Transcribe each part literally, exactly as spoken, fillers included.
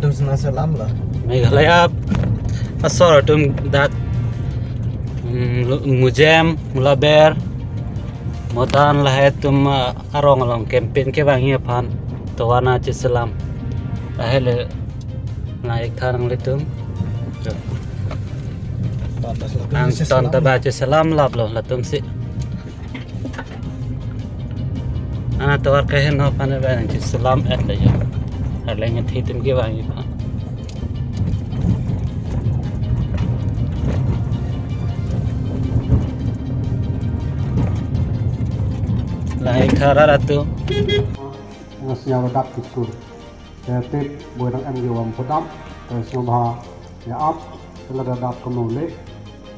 Tum sena selam lo. Meghalaya asor atum dak, mm, Mujem, Mulaber, Motan lahai atum, ah, arong along campaign kevangji aphan tovar nangcheselam. Lahai le nang-ik tha nanglitum. Angton ta ba cheselam lap lo latum si. Ana tovar keheno aphan ba nangcheselam et le jo. Arleng athe atum kevangji aphan. Lahai khara ratu. Ngasnya ladak tikur. Te tip bui nang em ji vam pudam. Te sngobha ya ap. Te lada dap kemule.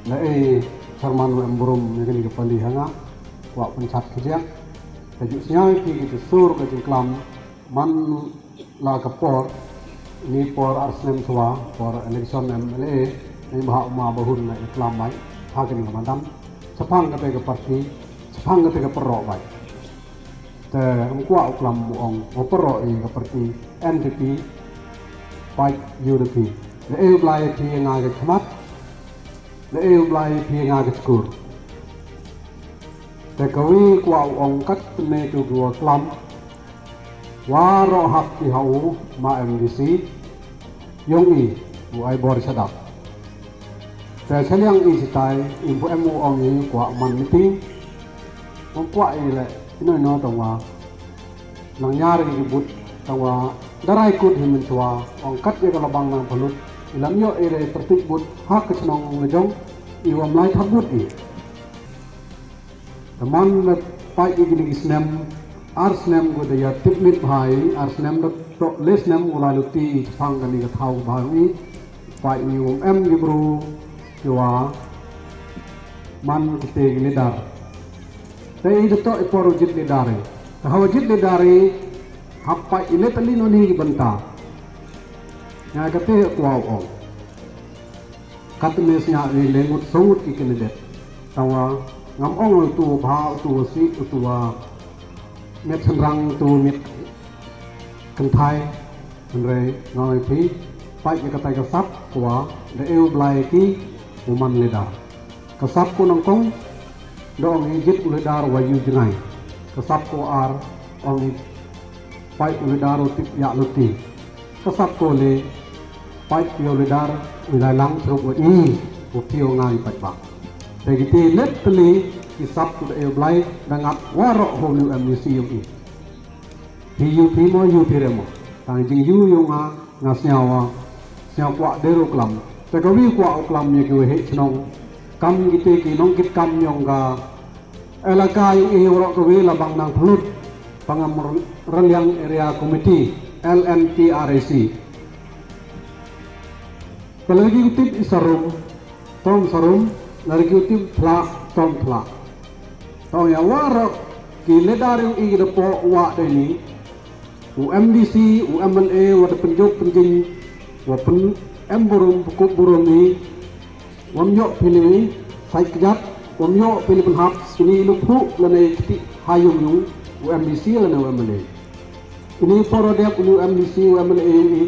La e Sarman em burum ya kini kepali hanga. Wa penchat kejang. Te ju snya ki ki sur ke jingklam. Man la kapor, ni por arsnem sua, por election M L A, ni bahak ma bahun na iklam bai, ha kini madam, sephang kate ke party, sephang kate ke perok bai. Te angkua uklam mu ong, o perok i ke party N P P, pai U D P. Le e blai phi nga ke khmat, le e blai phi nga ke skur. Te kawi kua ong kat me tu dua klam, Waro hap ki hau ma M D C, yong i, u ai bor sadap. Te seliang i sitai, impu M U ong i kua man meeting, ong kua i le, ino ino tangwa, nang nyar ki but, tangwa, darai kut hi menchua, ong kat ye kalabang nang palut, ilam yo i le pertik but, hak kechnong lejong, i wam lai thak but i. Teman met pai i gini snem, ar snem ko daya tip mit bhai, ar snem dot to le snem ko lalu ti i chepang kani ke thau bhai i, pai i um em ki bru, kiwa man kite ki leader. Te i to i por ujit leader i. Te ha ujit leader i, hap pai i le tali noni ki banta. Nya kate kua ong. Kat me snya i lengut songut ki candidate. Tawa ngam ong tu bha tu si tu wa met senrang tu met kenthai henre ngai phi pai ke katai kasap kua de eu blai ki uman leader. Kasap ko nangkong dong i jit u leader wa yu jengai. Kasap ko ar ong i pai u leader u tip ya luti. Kasap ko le pai pio leader u lai lang serup wa i u pio ngai pai bak. Te kiti let peli kisap ko de eu blai dangat waro ho nu M D C yung i. Hi yu phi mo yu phi remo. Tang jing yu yu nga nga snyawa. Snyaw kua deru klam. Te kawi kua klam ye kiwe he chnong. Kam kiti ki nong kit kam yong ka. Elaka yung i waro kawi labang nang plut. Pangam Raliang Area Committee, L N T R A C. Kalau lagi kutip isarum. Tom sarum, lari ki utim thla, tom thla. Tong ya waro ki leader yung i depo wa deni. U M D C, u M L A, wa de penjuk penjing, wa pen em burum, pekup burum ni. Wam yok pili ni, sai kejat, wam yok pili penhap, ini luphu lene kiti hayung yung, u M D C lene u M L A. Ini poro dep u M D C, u M L A yung i.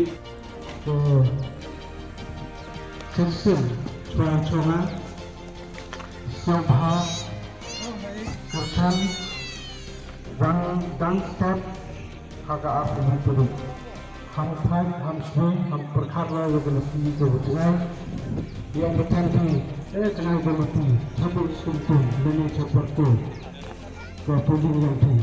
Ko Sensen, Chwang Chonga, Siobha, Kerthan, Dang, Dang Step, Haga Ap Ibu Puduk. Ham Thai, Ham Sui, Ham Perkharla, Yoga Lesi, Yoga Tungai. Yang bertanding, eh, Tungai Gamati, Chambung Sumtung, Leni Chapar Tu, Ke Puduk Yang Ti.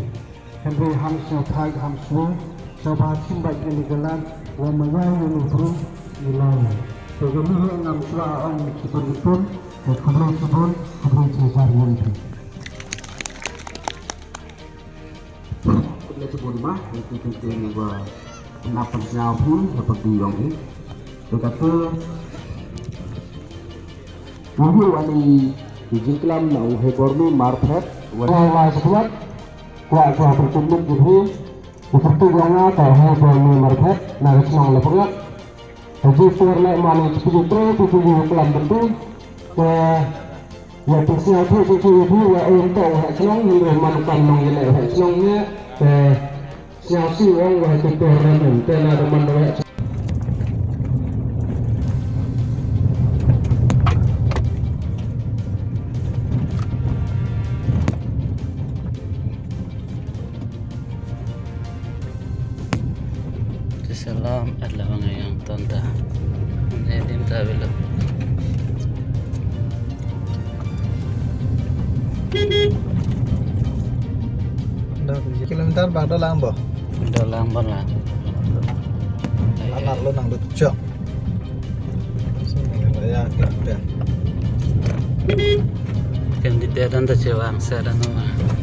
Henry Ham Sio Thai Ham Sio, Sio Bha Chim Bai Ini Galan, Wa Maya Yunu Bru, Ilai. Tegani He Ngam Sua Ang Chipun Ipun, Ke Kublu Chibun, Kublu Chijar Yun Ipun. Kublu Chibun Mah, Kublu Chibun Wa, Napan Sio Pun, Dapat Duyong I. Tegatu, Wahyu ani jingklam na u hebor ni marphet. Wahyu lai sebuat. Kua kua pertumbuh gitu. Seperti gua ngata hebor ni marphet. Na kesenang le pengat. Haji tur le mani setuju tre setuju kelam bentuk. Ke ya tersinya tu setuju itu ya untuk hak senang ni man kan nong ile hak senang ni. Ke Siang si ong wa tu tu ran te na teman wa. Tar bang dolang bo. Dolang bolang. Anak lo nang luchok. Sini ya kita. Candidate dan ta chewang sa dan nama.